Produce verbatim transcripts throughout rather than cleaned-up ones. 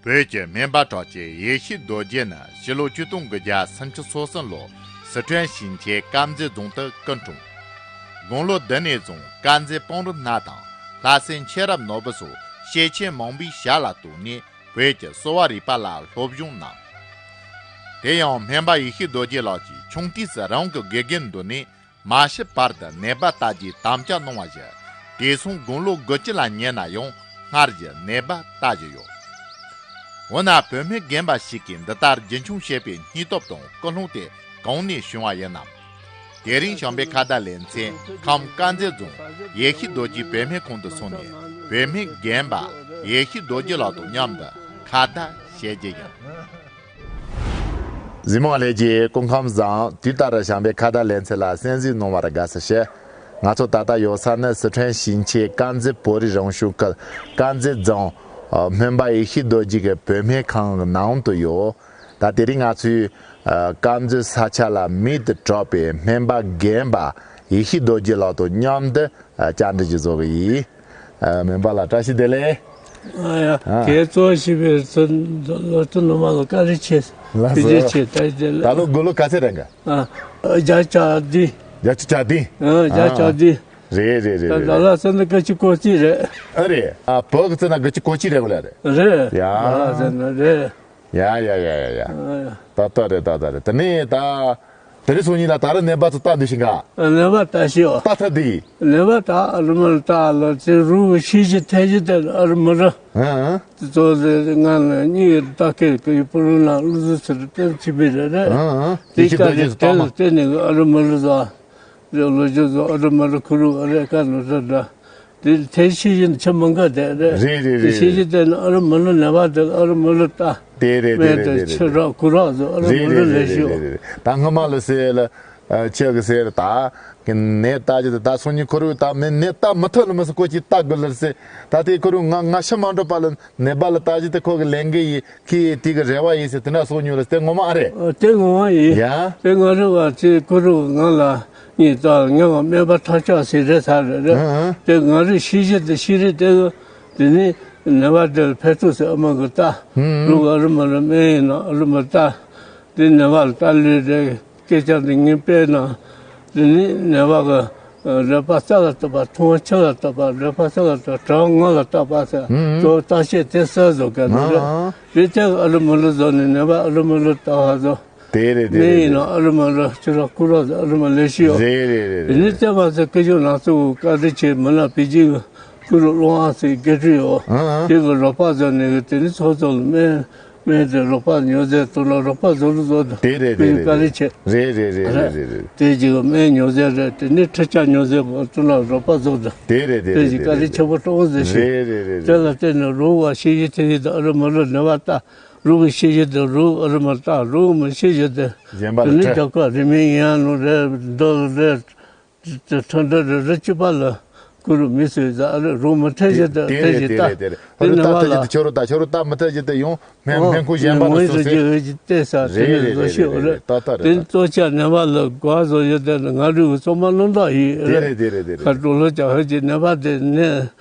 བོད་ཀྱི་སྨན་པ་གྲགས་ཅན་ཡེ་ཤེས་རྡོ་རྗེ་ནི་ཕྱི་ལོ་ཆིག་སྟོང་དགུ་བརྒྱ་སུམ་ཅུ་སོ་གསུམ་ལོར་སི་ཁྲོན་ཞིང་ཆེན་དཀར་མཛེས་རྫོང་དུ་སྐུ་འཁྲུངས། དགུང་ལོ་བདུན་ནས་བཟུང་དཀར་མཛེས་སྤང་རི་སྣ་དང་ལྷ་སའི་མཁྱེན་རབ་ནོར་བུ་སོགས་ཞེ་ཆེན་མང་པོའི་ཞབས་ལ་གཏུགས་ནས་བོད་ཀྱི་གསོ་བ་རིག་པ་ལ་སློབ་སྦྱོང་གནང་། དེ་ཡང་སྨན་པ་ཡེ་ཤེས་རྡོ་རྗེ་ལགས་ཀྱིས་ཆུང་དུས་སུ་རང་གི་དགེ་རྒན་མདུན་ནས་མ་ཤི་བར་དུ་ནད་པ་ལྟ་རྒྱུའི་དམ་བཅའ་གནང་བ་བཞིན། དེ་སོང་དགུང་ལོ་དགུ་བཅུ་ལ་ཉེ་ན་ཡང་སྔར་བཞིན་ནད་པ་ལྟ་བཞིན་ཡོད། འོ་ན་བོད་སྨན་རྒན་པ་ཞིག་གིས་འདི་ལྟར་རྒྱུན་འཁྱོངས་བྱེད་པའི་སྙིང་སྟོབས་དང་ཀུན་སློང་དེ་གང་ནས་བྱུང་བ་ཡིན་ནམ། དེ་རིང་བྱམས་པའི་ཁ་བརྡ་ལེ་ཚན་ཁམས་དཀར་མཛེས་རྫོང་ཡེ་ཤེས་རྡོ་རྗེའི་བོད་སྨན་ཁང་དུ་སོང་ནས་བོད་སྨན་རྒན་པ་ཡེ་ཤེས་རྡོ་རྗེ་ལགས་དང་མཉམ་དུ་ཁ་བརྡ་བྱེད་རྒྱུ་ཡིན། གཟིགས་མོ་བ་ལྷན་རྒྱས་སྐུ་ཁམས་བཟང་། དུས་ལྟར་བྱམས་པའི་ཁ་བརྡ་ལེ་ཚན་ལ་གསན་གཟིགས་གནང་བར་དགའ་བསུ་ཞུ། ང་ཚོ་ད་ལྟ་ཡོད་ས་ནི་སི་ཁྲོན་ཞིང་ཆེན་དཀར་མཛེས་བོད་རིགས་རང་སྐྱོང་ཁུལ་དཀར་མཛེས་རྫོང་སྨན་པ་ཡེ་ཤེས་རྡོ་རྗེ་གི་བོད་སྨན་ཁང་གི་ནང་དུ་ཡོད། ད་དེ་རིང་ང་ཚོས་དཀར་མཛེས་ས་ཆ་ལ་མེད་དུ་གྲགས་པའི་སྨན་པ་རྒན་པ་ཡེ་ཤེས་རྡོ་རྗེ་ལགས་དང་མཉམ་དུ་བཅར་འདྲི་ཞིག་བཟོ་གི་ཡིན། ཨ། སྨན་པ་ལགས་བཀྲ་ཤིས་བདེ་ལེགས། ཨ་ཡ། ཨ། ཁྱེད་གཙོ་བྱས་པའི་ཚོ་ལོ་ཐོ་ནུ་མ་ལ་བཀའ་དྲིན་ཆེ། ལགས་སོ། ཐུགས་རྗེ་ཆེ། བཀྲ་ཤིས་བདེ་ལེགས། ད་ལོ་དགུང་ལོ་ག་ཚོད་རེད་ག། ཨ། བརྒྱ་ཆ་བདུན། བརྒྱ་ཆ་བདུན། ཨ། བརྒྱ་ཆ་བདུན། རེད་རེད་རེད་རེད། ད་ལ་ལ་ས་ན་དགུ་བཅུ་གོ་གཅིག་རེད། ཨ་རེད། ཨ། བོད་ཀྱི་ཚོ་ན་དགུ་བཅུ་གོ་གཅིག་རེད་གོ་ལ་རེད། རེད། ཡ། ལ་ལ་ས་ན་རེད། ཡ་ཡ་ཡ་ཡ་ཡ། ཨ་ཡ། ཏག་ཏག་རེད། ཏག་ཏག་རེད། དེ་ནས་ད་དེ་རིང་སང་ཉིན་ལ་ད་རེས་ནད་པ་ཚོ་ལྟ་འདུག་ཤིང་ག། ནད་པ་ལྟ་ཤི་འོ། ལྟ་ཐུབ་འདུག། ནད་པ་ད་ཨ་རུ་མར་ལྟ་ལ་ཚེ་རུ་ཤི་ཤི་ཐལ་ཤི་དེ་ཨ་རུ་མར། ཨ་ཨ། དེ་ཚོ་ལས་ང་ལ་གཉིས་ལྟ་སྐད་ཀྱི་པུ་རུ་ན་ལུ་ཟུ་ཚེ་རུ་ཏན་ཆི་བི་རེ་རེ། ཨ་ཨ། དེ་ཡི་ཤི་ཀ་ཐལ་ཤི་རེ་ཏན་ལ་ཏན་ནི་ཨ་རུ་མར་ཟ། རེ་ལོ་རྒྱུ་ཚོ་ཨ་རུ་མ་རུ་ཁུ་རུ་ཨ་རེ་ཀ་ནོ་རེ་འདྲ། དེ་དེ་ཤེས་བཞིན་ཆེ་མང་ག་དེ་རེད། རེད་རེད་དེ་རེད་ཤེས་རེད། བཞིན་དེ་ནི་ཨ་རུ་མ་རུ་ནད་པ་དེ་ཨ་རུ་མ་རུ་ལྟ། དེ་རེད་དེ་མེད་རེད་དེ་རེད་རེད་ཆེ་ར་ཁུ་ར་ཚོ་ཨ་རུ་རེད་མ་རུ་རེད་ལས་རེད་ཤེས། རེད་རེད། ད་སྔ་མ་ལ་ཟེར་ལ་ཨ་ཆེ་གི་ཟེར་ད་གི་ནད་ལྟ་རྒྱུ་དེ་ད་སང་ཉིན་ཁོ་རུ་ད་མེད་ནད་ལྟ་མི་ཐུབ་ལ་མི་སུ་ཁོ་ཅིག་ལྟ་དགོས་ལ་ཟེར། ད་དེ་ཁོ་རུ་ང་ང་ཤི་མ་འགྲོ་པ་ལ་ནད་པ་ལ་ལྟ་རྒྱུ་དེ་ཁོ་གི་ལས་འགན་ཡིན། ཁྱི་ཡིས་དེ་གི་རེ་བ་ཡིན་ཟེར་དེ་འདྲ་གསུངས་མྱོང་ལ་དེ་ངོ་མ་ཨ་རེད། ཨ། དེ་ངོ་མ་ཡིན། ཡ། དེ་ང་རེ་བ་ཚེ་ཁོ་རུ་ང་ལ་ཉིད་ལྟ་ངེ་བ་སྨན་པ་ཐག་ཆགས་ཟེར་རེད་ཚར་རེད་རེད། ཨ་ཨ། དེ་ང་རེ་ཤི་ཤི་དེ་ཤི་རེད་དེ། དེ་ནི་ནད་པ་དེ་ལ་ཕེབས་ཐུག་ཟེར་ཨ་མ་གི་ལྟ། ཨུ་ཨུ། རུ་ཨ་རུ་མ་རུ་སྨན་ཡིན་ན་ཨ་རུ་མ་ལྟ། དེ་ནད་པ་ལ་ལྟ་ལུས་རེད། སྐད་ཆ་འདི་ངས་སྤེལ་ན། དེ་ནི་ནད་པ་གི་རེག་པ་རྩ་ལ་བཏབ་པ། མཐོང་བ་ཕྱི་ལ་བཏབ་པ། རེག་པ་རྩ་ལ་བཏབ། གྲང་ངོ་ལ་བཏབ་པ་ཟེར། ཨུ་ཨུ། གཙོ་བོ་བརྟག་དཔྱད་དེ་གསལ་བཟོ་ག་ནི་རེད། ཨ་ཨ། དེ་ལྟར་ཨ་རུ་མ་རུ་བཟོ་ནས་ནད་པ་ཨ་རུ་མ་རུ་ལྟ་བ་བཟོ། དེ་རེད་དེ་མི་ཡིན་ན་རེད་དེ་རེད། ཨ་རུ་མ་རུ་ཕྱི་ར་ཀུ་ར་ཟེར་ཨ་རུ་མ་ལས་ཤི་ཡོད། རེད་རེད་རེད་དེ་ནི་རེད། བལྟས་པ་ཚེ་སྐུ་ཞབས་ནག་ཚོ་བཀའ་དྲིན་ཆེ་མི་ལ་བི་ཇི་གི་ཀུ་རུ་ཀློང་ཨ་ཚེ་དགེ་ཁྲི་ཡོད། ཨ་ཨ། དེ་གི་རོགས་པ་བཟོ་ནས་གི་དེ་ནི་ཚོགས་གཙོ་ལ་སྨན། སྨན་དེ་རོགས་པ་ཉོ་ཟེར་དུ་ལ་རོགས་པ་བཟོ་རུ་བཟོ་དུ། དེ་རེད་དེ་རེད་བཀའ་དྲིན་ཆེ། རེད་རེད་རེད་རེད་རེད་རེད། དེ་གཅིག་སྨན་ཉོ་ཟེར་རེད། དེ་ནི་ཁྲི་ཆ་ཉོ་ཟེར་དུ་ལ་རོགས་པ་བཟོ་དུ། དེ་རེད་དེ་དེ་རེད་གཅིག་བཀའ་དྲིན་ཆེ་པོ་སྤྲོ་བོ་ཟེར་ཞིག་རེད་རེད་རེད་དེ་ལ་རེད། བརྟེན་ནས་རུ་བ་ཤེས་ཡི་དེ་ཡི་དུ་ཨ་རུ་མ་རུ་ནེ་བ་ལྟ། རུ་གི་ཤེས་ཡི་དུ་རུ་ཨ་རུ་མ་ལྟ་རུ་མི་ཤེས་ཡི་དུ། གཞན་པ་དེ་ལ་ནི་སྤྲད། རྒྱབ་ཁ་རི་མིན་ཡང་ནོ་རེད་འདོད་རེད། དེ་ཁྲ་འདྲ་རེ་རེ་གཅིག་པ་ལ་ཀུ་རུ་མི་སོས་ཟ་ཨ་རེ་རུ་མི་ཐེ་ཞེ་དེ་དེ་ཐེ་རེད་ཞེ་དེ་ད་རེད་དེ་རེད། དེ་ཨ་རུ་ནི་ཏ་བ་ཐེ་ཞེ་ལ་དེ་ཁྱོད་རུ་ཏ་ཁྱོད་རུ་ཏ་མི་ཐེ་ཞེ་དེ་ཡོང་སྨན་ཨོ་སྨན་ཁུ་གཞན་པ་ངོ་ལ་ཡི་སོ་སོས་ཟེར་གྱི་ཧེ་ཅི་ཏེ་ས་དེ་རེད་ནི་རེད་བཟོ་རེད་ཤེས་རེད་འོ་རེད་རེད། ཏག་ཏག་རེད། དེ་ནི་ཏག་གཙོ་ཆ་ནེ་བ་ལ་གོ་བཟོ་ཞེ་དེ་ང་རུ་གི་ཚོགས་མ་ལོན་ཏག་ཡིན་དེ་རེད། རེད་དེ་རེད་དེ་ཁ་རེད། ཀྲུ་ལོ་ཅག་ཧེ་ཅི་ནེ་བ་དེ་ནི་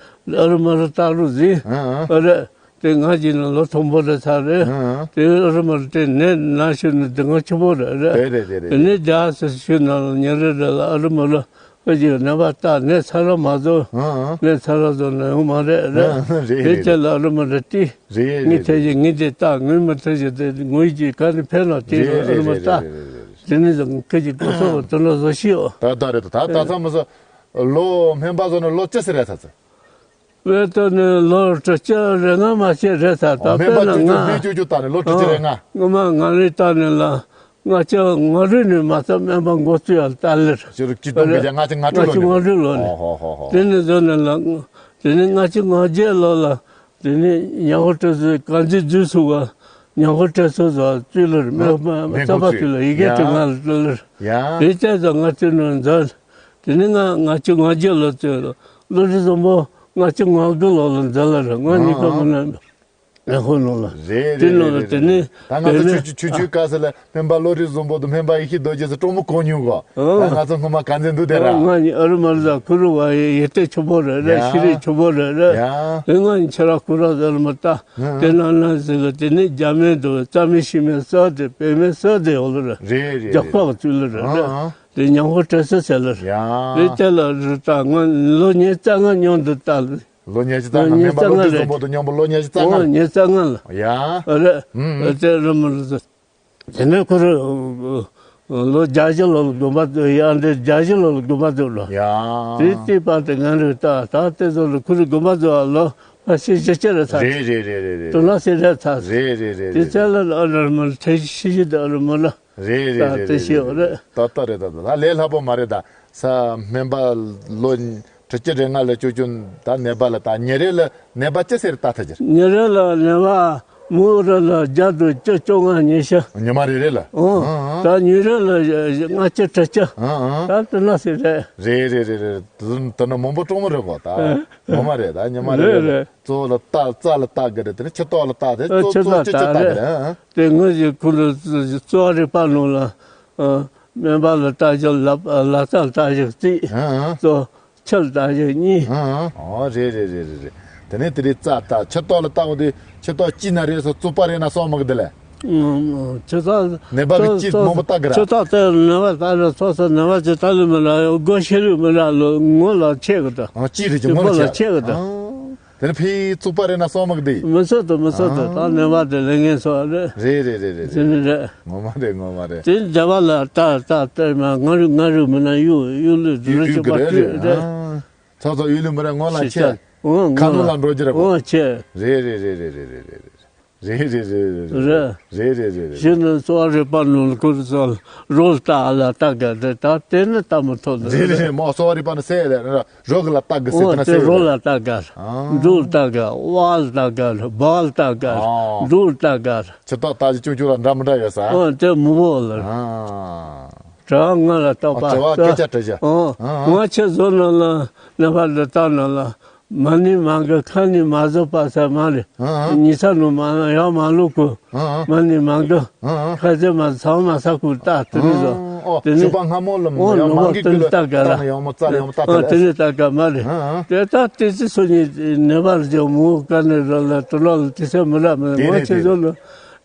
ཨ་རུ་མ་རུ་ཏ་རུ་ཟི་ཨ་ཨ་ཨ་རེད། དེ་ང་གཅིག་ནི་ལོ་མཐོན་པོ་རེད་ཚར་རེད། ཨང་། དེ་ཨ་རུ་མར་དེ་ནས་ན་ཤོད་ནི་དེ་ང་ཆེན་པོ་རེད་རེད། དེ་རེད་དེ་རེད་དེ་ནས་རྒྱ་སེ་ཤོད་ན་ལ་ཉེ་རེད་རེད་ལ་ཨ་རུ་མ་ལ་ཨ་ཅིག་ནད་པ་ལྟ་ནས་ཚ་ར་མ་བཟོ། ཨང་ཨང་། ནས་ཚ་ར་བཟོ་ན་ཡོང་མ་རེད་རེད། ཨང་རེད་དེ་རེད། དེ་ལ་ཨ་རུ་མ་རེད་ཏི། རེད་ངས་རེད་ཐེ་རེད་ཞིག་རེད། ངས་དེ་ལྟ་ངས་མ་ཐེ་ཞིག་དེ་ངོས་ཀྱི་ག་ནས་ཕན་ལ་དེ་རེད་ཨ་རུ་མ་རེད་ལྟ། རེད་རེད་རེད་རེད། དེ་ནས་ཀ་ཅིག་ཏོ་སོ་དེ་ལ་བཟོ་ཤིའོ། ད་ད་རེད་ད་ད་ད་ཚ་མ་བཟོ། ལོ་སྨན་པ་བཟོ་ནས་ལོ་ཅི་ཟེར་རེད་ཚ་ཚ། བོད་དུ་ནི་ལོ་དྲུག་ཅུ་རེ་ལྔ་མ་ཤེས་རེད་ཚ། ད་ཨོ་དཔེར་ན་སྨན་པ་ང་བཅུ་བཅུ་བཅུ་བཅུ་བཏང་ནས་ལོ་དྲུག་ཅུ་རེ་ལྔ། ཨོ་སྔོན་མ་ང་རེ་བཏང་ནས་ལ་ལྔ་བཅུ་ང་རེ་ནས་མ་ཚད་སྨན་པ་འགོ་བཙུགས་ཡ་ལྟ་ལེར། ཅི་རིགས་ཅི་གཏོང་གི་ལྔ་བཅུ་ང་དྲུག་ལོ་ནས། ལྔ་བཅུ་ང་དྲུག་ལོ་ནས། ཨོ་ཧོ་ཧོ་ཧོ། དེ་ནས་བཟོ་ནས་ལ་དེ་ནས་ལྔ་བཅུ་ང་བརྒྱད་ལོ་ལ་དེ་ནས་ཉ་ཧོ་ཏྲེ་སུ་ག་འཛི་འཛུལ་སུ་ག་ཉ་ཧོ་ཏྲེ་སུ་བཟོ་བཙུགས་ལེར་སྨན་པ་ཚ་པ་ཚུལ་ལ་ཡི་གེ་དྲི་ང་ལ་ལེར། ཡ་དེ་བཅས་ཙང་ང་ཚོས་ནས་མཛད། དེ་ནས་ང་ང་ཆུ་ང་རྒྱལ་ལོ་ཚོས་ལོ་རི་བཟང་པོ་ང་ཆུ་ང་རྒྱལ་ལོ་ལ་མཛད་ལ་ར་ང་གཉིས་ཀ་མི་ན། ཨེ་ཧོ་ནང་ལ། རེད་དེ་རེད་ནང་ལ་རེད་དེ་ནས་རེད། ད་ང་ཚོ་བེད་མེད་ཆུ་ཆུ་ཆུ་ཆུ་ག་ས་ལ་སྨན་པ་བློ་རིག་བཟང་པོ་དང་སྨན་པ་ཡེ་ཤེས་རྡོ་རྗེ་ཟེར་གྲོགས་མོ་གོ་མྱོང་གོ། ཨོ། ད་ང་ཚོ་སྔོན་མ་ག་ཚོད་འདུག་དེ་ར། ང་ཨ་རུ་མ་རུ་ཟ་ཁུ་རུ་བ་ཡེ་ཏེ་ཆུ་བོ་རེད་རེད། ཡ། ཤི་རི་ཆུ་བོ་རེད་རེད། ཡ། དེ་ང་ཁྱེད་ར་ཁུ་ར་ཟེར་མ་ད། ཨ། དེ་ན་ན་ཟེར་གི་དེ་ནས་རྒྱ་མེད་དུ་རྩ་མེད་ཤི་མེད་ས་དེ་བེད་མེད་ས་དེ་ཡོད་ལ་རེད། རེད་རེད་རྒྱབ་ཁ་གི་ཚུལ་ལ་རེད་རེད། ཨ། དེ་ཉང་ཧོ་བྲེ་ས་ཟེར་ལ་རེད། ཡ། དེ་དེ་ལ་རེད་ད་ང་ལོ་ཉེར་རྩ་ལྔ་མཉམ་དུ་ད། ལོ་ཉེར་བཞི་རྩ་ལྔ། སྨན་པ་བློ་གྲོས་བཟང་པོ་དང་མཉམ་པོ་ལོ་ཉེར་བཞི་རྩ་ལྔ། ཨོ་ཉེར་རྩ་ལྔ་ལ། ཡ། རེད། ཨུམ། དེ་རུ་མི་རུ། དེ་ནས་ཁོ་རུ་ལོ་བརྒྱད་ཅུ་ལོ་ལ་དགོན་པ་དུ་ཡང་འདི་བརྒྱད་ཅུ་ལོ་ལ་དགོན་པ་དུ་ལོ། ཡ། དེ་དེ་པ་དེ་ང་རུ་ད་ད་དེ་ཚོ་ལ་ཁོ་རུ་དགོན་པ་དུ་ལོ་ཕ་ཤི་ཞི་ཅི་རེད་ཚ། རེད་རེད་རེད་རེད། དུ་ལ་སེ་རེད་ཚ། རེད་རེད་རེད། དེ་ཚ་ལ་ཨ་རུ་མི་ལ་ཐེ་ཤི་ཤི་དུ་ཨ་རུ་མི་ལ། རེད་རེད་རེད། ད་དེ་ཤེས་རེད། ད་ལྟ་རེད། ད་ད་ལས་སླ་པོ་མ་རེད། ད་ས་སྨན་པ་ལོ་དྲུག་ཅུ་རེ་ལྔ་ལ་བཅུ་བཅུ་ད་ནད་པ་ལ་ད་ཉིན་རེ་ལ་ནད་པ་ཅི་ཟེར་ལྟ་ཐུབ་ཀྱི་རེད། ཉིན་རེ་ལ་ནད་པ་མུ་རེ་ལ་བརྒྱ་དང་བཅུ་བཅོ་ལྔ་ཉི་ཤུ། ཉི་མ་རེ་རེ་ལ། ཨོ། ཨང་ཨང་། ད་ཉིན་རེ་ལ་ལྔ་བཅུ་དྲུག་ཅུ། ཨང་ཨང་། ད་དེ་ན་ཟེར་རེད། རེད་རེད་རེད་རེད། དེ་དེ་ནི་མང་པོ་གྲོང་མོ་རེད་གོ། ད་ངོ་མ་རེད། ད་ཉི་མ་རེ་རེད་རེད། གཙོ་བོ་ལ་ལྟ་རྩ་ལ་ལྟ་དགོས་རེད། དེ་ནི་ཆུ་ཏོག་ལ་ལྟ་དེ་ཨ་གཙོ་ཆུ་གཙོ་ཏོག་ཆུ་ཆུ་ལྟ་ལྟ་དགོས་རེད། རེད། ཨ། དེ་ངོས་ཀྱི་ཁུ་ལུ་གཙོ་བ་རིག་པ་ནང་ལ་ཨ་སྨན་པ་ལ་ལྟ་རྒྱུ་ལ་ལ་རྩ་ལ་ལྟ་རྒྱུ་གཅིག་ཨ་ཨ། གཙོ་ཆུ་ལ་ལྟ་རྒྱུ་གཉིས། ཨ་ཨ། ཨོ་རེད་རེད་རེད་རེད་རེད། དེ་ནས་དེ་རིགས་རྩ་ལྟ་ཆུ་ཏོག་ལ་ལྟ་འོང་དུས་ཆུ་ཏོག་གཅིག་ན་རེད་སོ་རྩུབ་པ་རེད་ན་སོགས་མ་གི་དེ་ལས། ཆུ་ཚོད་ནད་པ་གི་ཅི་མང་པོ་ལྟ་གི་ར། ཆུ་ཚོད་དེ་ནད་པ་ལྟ་ར་ཚོགས་སུ་ནད་པ་ཅི་ལྟ་ལུ་མི་ར་སྒོ་ཕྱི་ལུ་མི་ར་ལོ་ངོ་ལ་ཆེ་གི་ད། ཨ་ཅི་རེད་ཅི་ངོ་ལ་ཆེ་གི་ད། དེ་ནི་ཕི་རྩུབ་པ་རེད་ན་སོགས་མ་གི་དེ། མི་ཚོད་དུ་མི་ཚོད་དུ་ད་ནད་པ་དེ་ལས་ངན་སོགས་རེད། རེད་རེད་རེད་རེད། དེ་ནི་རེད། ངོ་མ་རེད་ངོ་མ་རེད། དེ་ནད་པ་ལ་ལྟ་ལྟ་ལྟ་མ་ང་རུ་ང་རུ་མི་ན་གཡུ་གཡུ་ལུ་དུ་རུ་ཅི་པ་ཅི་རེད། ཚོགས་གཙོ་ཡུལ་ལུ་མི་ར་ངོ་ལ་ཆེ། ཁ་ནུ་ལ་འགྲོ་རྒྱུ་རེད་གོ། ཆེ། རེད་རེད་རེད་རེད། རེད་རེད་རེད་རེད། རེད། རེད་རེད་རེད་རེད། གཞི་ནི་གསོ་བ་རིག་པ་ནང་ཁུར་སོགས་རོལ་ལྟ་ཨ་ལ་ལྟ་དགའ་དེ་ད་དེ་ནི་ལྟ་མི་ཐུབ་ནི་རེད། རེད་རེད་མོ་གསོ་བ་རིག་པ་ནི་སེ་ལ་རོལ་གི་ལ་ལྟ་དགའ་སེ་ཨོ་དེ་ནི་དེ་སེ་རོལ་ལ་ལ་ལྟ་དགའ། ཨ། འབྲུག་ལ་ལྟ་དགའ། བ་ལ་ལྟ་དགའ། བ་ལ་ལྟ་དགའ། ཨ། འབྲུག་ལ་ལྟ་དགའ། ཆུ་ཏོག་ལྟ་ཅི་ཅུང་ཅུང་ལ་འདྲ་མི་འདྲ་ཡོད་ས། ཨོ་དེ་མི་བོ་ལ། ཨ། དྲི་བ་ལྔ་ལ་བརྟག་པ། ཨ་དྲི་བ་སྐད་ཆ་དྲི་བྱ། ཨོ། ཨ། ང་ཆེ་བཟོ་ནང་ལ་ནད་པ་འདི་ལྟ་ན་ལ། མ་ནི་མ་གི་ཁ་ནི་མ་བཟོད་པ་ཟེར་མ་རེད། ཨ་ཨ། ཉི་ཚ་ནུ་མ་ཡང་མ་ལུག་གུ། ཨ་ཨ། མ་ནི་མ་གི། ཨ་ཨ། ཁ་ཟེར་མ་ཚང་མ་ས་ཁུ་ལྟ་དེ་ནི་བཟོ། ཨོ་དེ་ནི། ཞོགས་པ་སྔ་མོ་ལ་ཨོ་ཡང་ནུ་མ་མ་གི་དེ་ནི་ཀུ་ལ་ལྟ་ག་ལ། ཡང་མོ་རྩ་ལ་ཡང་མོ་ལྟ་ཨོ་ག་དེ་ལ། ནི་ལྟ་ག་མ་རེད། ཨ་ཨ། དེ་ལྟ་དེ་ཚེ་སོ་ཉི་ནད་པ་ལ་ཇོ་མོ་ག་ནི་ར་ལ་དུ་ལ་ལ་དེ་ཚེ་མི་ལ་མི་དེ་ངོ་ནི་ཆེ་དེ་ཟོ་ནི། ལ་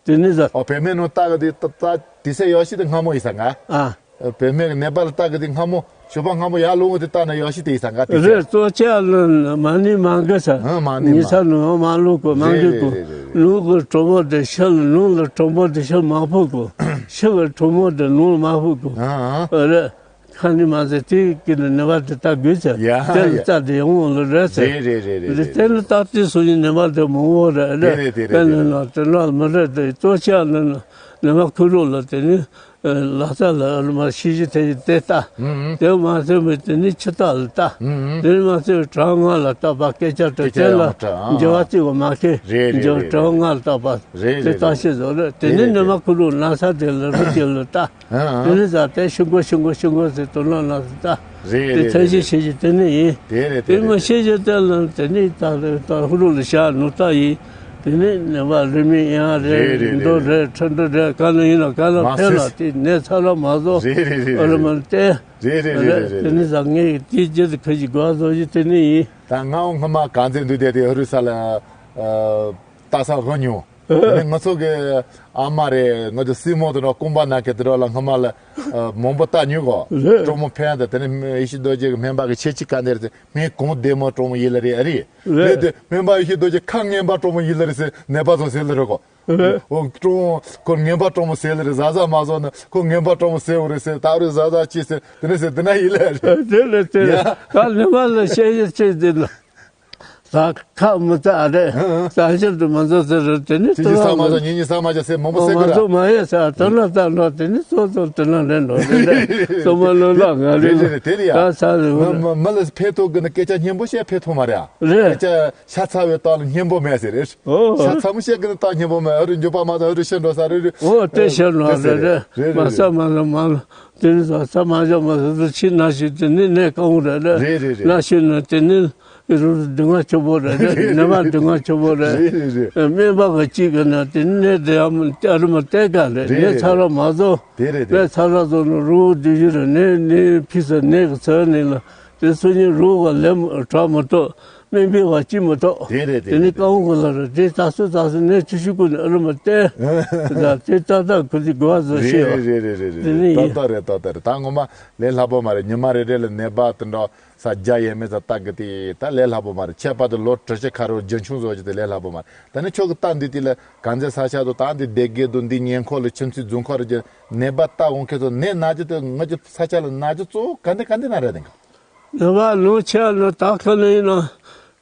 དེ་ནི་ཟ། ཨོ་བེ་མེ་ནུ་ལྟ་ག་དེ་ལྟ་ལྟ་དེ་ཚེ་ཡོ་ཤི་དེ་སྔ་མོ་ཡི་ས་ག། ཨ། བེད་མེད་ཀྱི་ནད་པ་ལ་ལྟ་གི་དེ་སྔ་མོ་ཞོགས་པ་སྔ་མོ་ཡར་ལོངས་དེ་ལྟ་ན་ཡག་ཤི་དེ་ཡི་ས་ག་དེ་རེད། ཚེ། གཙོ་ཆེ་ལ་མ་ནི་མ་གི་ས། ཨ་མ་ནི་མ། ཉི་ཚ་ནུ་མ་ལུག་གོ་མ་རེད་གི་གོ། རེད་རེད་རེད་རེད། ལུག་གི་གྲོགས་པོ་དེ་ཤི་ལ་ལུག་ལ་གྲོགས་པོ་དེ་ཤི་མ་ཕོད་གོ། ཤི་གི་གྲོགས་པོ་དེ་ལུག་ལ་མ་ཕོད་གོ། ཨ་ཨ། རེད། ཁ་ནི་མ་ཟེར་དེ་གི་ནི་ནད་པ་དེ་ལྟ་དགོས་ཟེར། ཡ་དེ་ལ་ཡ། རྩ་དེ་ཡོང་ལ་རེད་ཟེར། རེད་རེད་རེད་རེད་རེད། དེ་ལ་ལྟ་དུས་སུ་ཡི་ནད་པ་དེ་མང་བོ་རེད་རེད། དེ་ནི་དེ་ལ་དེ་ལ་མི་རེད་དེ་གཙོ་ཆེ་ལ་ནད་པ་ཁུ་རུ་ལ་དེ་ནི། ལག་རྩལ་ལ་ཨ་ལུ་མ་ཤེས་ཀྱི་དེ་ཡི་དེ་ལྟ། ཨུམ་ཨུམ། དེ་མ་ཟད་མི་དེ་ནི་ཕྱི་ལྟ་ལ་ལྟ། ཨུམ་ཨུམ། དེ་མ་ཟད་དྲང་ངག་ལ་ལྟ་བ་སྐད་ཆ་དྲི་སྐད་ཆ་དེ་ལ་ཡང་དྲི། ཨ་འགྱུར་བ་བརྩི་བ་མ་ཁེལ། རེད་རེད་འགྱུར་རེད་དྲང་ངག་ལ་ལྟ་བ། རེད་དེ་རེད་ལྟ་རེད། ཤེས་བཟོ་རེད། དེ་རེད་ནི་རེད་ནི་མ་རེད། ཁུ་རུ་ན་ས་དེ་ལ་རུ་དེ་ལ་ལྟ། ཨ་ཨ། དེ་ནི་ཟ་དེ་ཤི་མགོ་ཤི་མགོ་ཤི་མགོ་ཟེར་དོ་ལ་ལ་ལྟ། རེད་དེ་རེད་ཐལ་ཤི་རེད་ཤི་ཤི་དེ་ནི་ཡིན། དེ་རེད་དེ་དེ་རེད་མ་དེ་ཤེས་རེད། ཀྱི་དེ་ལ་དེ་ནི་ད་ད་ཧུ་རུ་ལ་ཤ་ནུ་ལྟ་ཡིན། དེ་ནས་ནད་པ་རིན་མེད་ཡང་རེད། རེད་རེད་རེད་མདོ་རེད། རེད་ཁྲི་འདུ་རེད། ག་ལ་ཡིན་ན་ག་ལ་མ་ཕེབས་ལ་སྲིད། དེ་ནད་ཚ་ལ་མ་བཟོ། རེད་རེད་རེད་ཨ་རེ་རེད། མ་ལྟས། རེད་རེད་རེད་རེད་རེད། དེ་ནས་ཟ་ངེས་དེ་རྗེས་སུ་ཁ་ཞིག་དགོས་བཟོ་ཞིག་དེ་ནས་ཡིན། ད་ང་འོང་སྔ་མ་གང་ཚེ་འདུས་བསྡད་དེ་ཧུ་རུ་ས་ལ་ལྟ་ས་ཧོ་ཉུང་། དེ་ནས་ང་ཚོ་གི་ཨ་མ་རེད། ང་ཚོ་སྲིང་མོ་དེ་འདྲ་རྐང་པ་ན་གི་དེ་འདྲ་ལ་སྔ་མ་ལ་མང་པོ་ལྟ་མྱོང་གོ། རེད། གྲོགས་མོ་ཕན་དེ་དེ་ནས་ཡེ་ཤེས་རྡོ་རྗེ་གི་སྨན་པ་གི་ཆེ་ཆི་ག་འདེར་དེ། སྨན་གོང་བདེ་མོ་གྲོགས་མོ་ཡིན་ལ་རེད་ཨ་རེད། རེད། རེད་དེ་སྨན་པ་ཡེ་ཤེས་རྡོ་རྗེ་ཁ་ངན་པ་གྲོགས་མོ་ཡིན་ལ་རེད་ཟེར་ནད་པ་ཚོ་ཟེར་ལ་རེད་གོ། རེད། འོ་གྲོགས་ཁོ་ངན་པ་གྲོགས་མོ་ཟེར་ལ་རེད། ཟ་ཟ་མ་ཟོ་ན་ཁོ་ངན་པ་གྲོགས་མོ་ཟེར་འོ་རེད་ཟེར། ད་རེད་ཟ་ཟ་ཅི་ཟེར་དེ་ནས་ཟེར་དེ་ན་ཡིན་ལ་རེད། དེ་རེད་དེ་རེད། ཡ། ད་ནད་པ་ལ་བཤད་ཡོད་ཅེས་དེ་ལ་ད་ཁ་མི་ཚ་རེད། ཨ་ཨ། ད་ཤིར་དུ་མ་ཟོ་ཟེར་རེད། དེ་ནི་དེ་ཅི་ས་མ་ཟ་ཉིན་ཉིན་ས་མ་ཟ་ཟེར་མང་པོ་ཟེར་གི་ར། ང་ཚོ་མ་ཡོད་ཟེར་དེ་ན་ད་ནོ་དེ་ནི་ཚོ་ཚོ་དེ་ན་རེད་ནོ་རེད་རེད། སོ་མ་ལོ་ལ་ང་རེད། རེད་རེད་དེ་རེད་ཡ། ད་ས་རེད་མ་མ་མ་ལ་ཕེ་ཐོག་གི་ནི་སྐད་ཆ་སྙན་པོ་བཤད་ཕེ་ཐོག་མ་རེད་ཨ། རེད། སྐད་ཆ་ཤ་ཚ་བའི་སྟངས་ལ་སྙན་པོ་མེད་ཟེར་རེད། ཨོ། ཤ་ཚ་མོ་བཤད་གི་ནི་སྟངས་སྙན་པོ་མེད། ཨ་རུ་འགྱོད་པ་མ་ཚ་ཨ་རུ་ཤི་འགྲོ་ས་རེད་རེད། ཨོ་དེ་ཤི་འགྲོ་དེ་ཟེར་རེད་རེད། རེད་མ་རེད་ས་རེད། མ་ལ་མ་ལ་དེ་ནི་ས་ས་མ་ཞོག་མ་ཟེར་དུ་ཕྱི་ན་ཤི་དེ་ནི་གནས་གང་རེད་རེད། རེད་རེད་རེད། ན་ཤི་ན་དེ་ནི། དེ་རུ་སྡུག་བསྔལ་ཆེན་པོ་རེད། རེད་རེད། ནད་པ་སྡུག་བསྔལ་ཆེན་པོ་རེད། རེད་རེད་རེད། སྨན་པ་གི་གཅིག་གི་ན་དེ་ནད་དེ་ཡང་ཨ་རི་མ་བལྟས་ག་རེད། རེད་ནད་རེད། ཚ་ར་མ་བཟོ། དེ་རེད་དེ། ནད་ཚ་ར་བཟོ་ན་རུ་བསྡུ་རྒྱུ་རེད། ནད་ནད་ཕི་སི་ནད་གི་ཚ་ནད་ལ་དེ་སུ་ཉིད་རུ་ག་ལེ་དྲག་མ་ཐོག་སྨན་པའི་བ་ཅི་མ་ཐོག་དེ་རེད་དེ། དེ་ནི་རེད་དེ། ཀའུ་གི་ལ་རེད། དེ་ད་སུ་ད་སུ་ནད་ཆུ་ཤུ་ཀུ་ནི་ཨ་རི་མ་བལྟས། ད་དེ་ད་ད་ཁུ་ཚི་གོ་བ་བཟོ་ཤེས་བ། རེད་རེད་རེད་རེད་རེད། དེ་ནི་ཏག་ཡིན། ཏག་རེད། ཏག་ཏག་རེད། ད་ངོ་མ་ལས་སླ་པོ་མ་རེད། ཉི་མ་རེ་རེ་ལ་ནད་པ་དེ་འདྲ་ས་བརྒྱ་ཡས་མས་ཙམ་ལྟ་གི་དེ་ད་ལས་སླ་པོ་མ་རེད། ཁྱད་པར་དུ་ལོ་དྲུག་ཅུ་ཁ་རོ་རྒྱུན་འཁྱོངས་བཟོ་རྒྱུ་དེ་ལས་སླ་པོ་མ་རེད། ད་ནི་ཁྱོད་ཀྱི་ལྟ་འདི་དེ་ལ་གང་ཚེ་ས་ཆ་དུ་ད་འདི་སྡེ་དགེ་དུ་འདི་ཉེ་འཁོར་ལ་ཁྱིམ་མཚེས་རྫོང་ཁག་རེ་རྒྱུ་ནད་པ་ལྟ་འོང་ཁྱེད་ཚོ་ནད་ན་རྒྱུ་དེ་ང་ཚོ་ས་ཆ་ལ་ན་རྒྱུ་གཙོ་བོ་ག་འདི་ག་འདི་ན་རེད་དེ་ག་ནད་པ་ལོ་ཆེ་ལ་ད་ག་ནས་ཡིན་ན།